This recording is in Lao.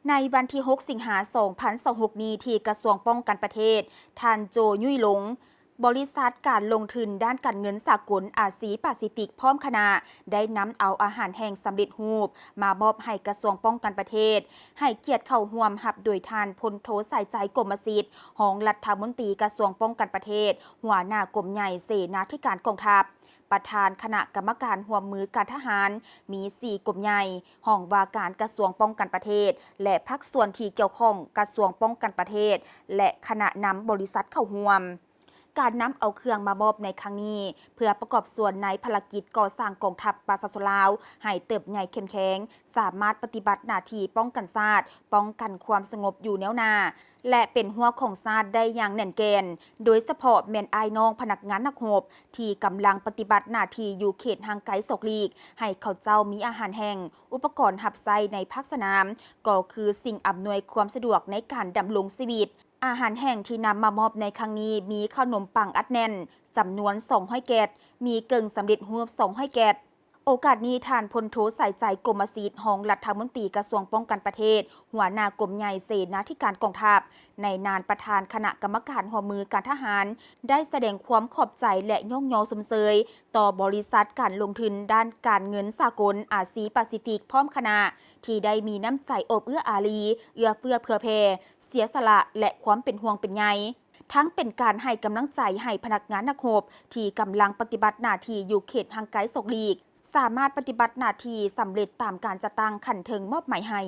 ໃນວັນທີຫົກ ສິງຫາ ສອງພັນຊາວຫົກນີ້ ທີ່ກະຊວງປ້ອງກັນປະເທດ, ທ່ານ ໂຈ ຫຍຸຍຫຼົງ, ບໍລິສັດການລົງທຶນດ້ານການເງິນສາກົນອາຊີປາຊີຟິກ ພ້ອມຄະນະ ໄດ້ນຳເອົາອາຫານແຫ້ງສຳເລັດຮູບມາມອບໃຫ້ກະຊວງປ້ອງກັນປະເທດ, ໃຫ້ກຽດເຂົ້າຮ່ວມຮັບໂດຍທ່ານ ພົນໂທ ສາຍໃຈ ກົມມະສິດ, ຮອງລັດຖະມົນຕີກະຊວງປ້ອງກັນປະເທດ, ຫົວໜ້າກົມໃຫຍ່ເສນາທິການກອງທັບ, ປະທານຄະນະກຳມະການຮ່ວມມືການທະຫານ, ມີສີ່ກົມໃຫຍ່, ຫ້ອງວ່າການກະຊວງປ້ອງກັນປະເທດ ແລະ ພາກສ່ວນທີ່ກ່ຽວຂ້ອງ, ກະຊວງປ້ອງກັນປະເທດ ແລະ ຄະນະນຳບໍລິສັດເຂົ້າຮ່ວມ. ການນຳເອົາເຄື່ອງມາມອບໃນຄັ້ງນີ້ ເພື່ອປະກອບສ່ວນໃນພາລະກິດກໍ່ສ້າງກອງທັບປະຊາຊົນລາວໃຫ້ເຕີບໃຫຍ່ເຂັ້ມແຂງ, ສາມາດປະຕິບັດໜ້າທີ່ປ້ອງກັນຊາດ, ປ້ອງກັນຄວາມສະຫງົບຢູ່ແນວໜ້າ ແລະ ເປັນຮົ້ວຂອງຊາດໄດ້ຢ່າງແໜ້ນແກ່ນ, ໂດຍສະເພາະແມ່ນອ້າຍນ້ອງພະນັກງານນັກຮົບ ທີ່ກຳລັງປະຕິບັດໜ້າທີ່ຢູ່ເຂດຫ່າງໄກສອກຫຼີກ, ໃຫ້ເຂົາເຈົ້າມີອາຫານແຫ້ງ, ອຸປະກອນຮັບໃຊ້ໃນພາກສະໜາມ, ກໍຄືສິ່ງອຳນວຍຄວາມສະດວກໃນການດຳລົງຊີວິດ. ອາຫານແຫ້ງທີ່ນຳມາມອບໃນຄັ້ງນີ້ ມີເຂົ້າໜົມປັງອັດແໜ້ນ ຈຳນວນສອງຮ້ອຍແກັດ, ມີເກິ່ງສຳເລັດຮູບສອງຮ້ອຍແກັດ. ໂອກາດນີ້, ທ່ານ ພົນໂທ ສາຍໃຈ ກົມມະສິດ, ຮອງລັດຖະມົນຕີກະຊວງປ້ອງກັນປະເທດ, ຫົວໜ້າກົມໃຫຍ່ເສນາທິການກອງທັບ, ໃນນາມປະທານຄະນະກຳມະການຮ່ວມມືການທະຫານ, ໄດ້ສະແດງຄວາມຂອບໃຈ ແລະ ຍ້ອງຍໍຊົມເຊີຍຕໍ່ບໍລິສັດການລົງທຶນດ້ານການເງິນສາກົນອາຊີປາຊີຟິກ ພ້ອມຄະນະ ທີ່ໄດ້ມີນ້ຳໃຈໂອບເອື້ອອາຣີ, ເອື້ອເຟື້ອເຜື່ອແຜ່, ເສຍສະຫຼະ ແລະ ຄວາມເປັນຫ່ວງເປັນໃຍ. ທັງເປັນການໃຫ້ກຳລັງໃຈໃຫ້ພະນັກງານນັກຮົບທີ່ກຳລັງປະຕິບັດໜ້າທີ່ຢູ່ເຂດຫ່າງໄກສອກຫຼີກ ສາມາດປະຕິບັດໜ້າທີ່ສຳເລັດຕາມການຈັດຕັ້ງຂັ້ນເທິງມອບໝາຍໃຫ້.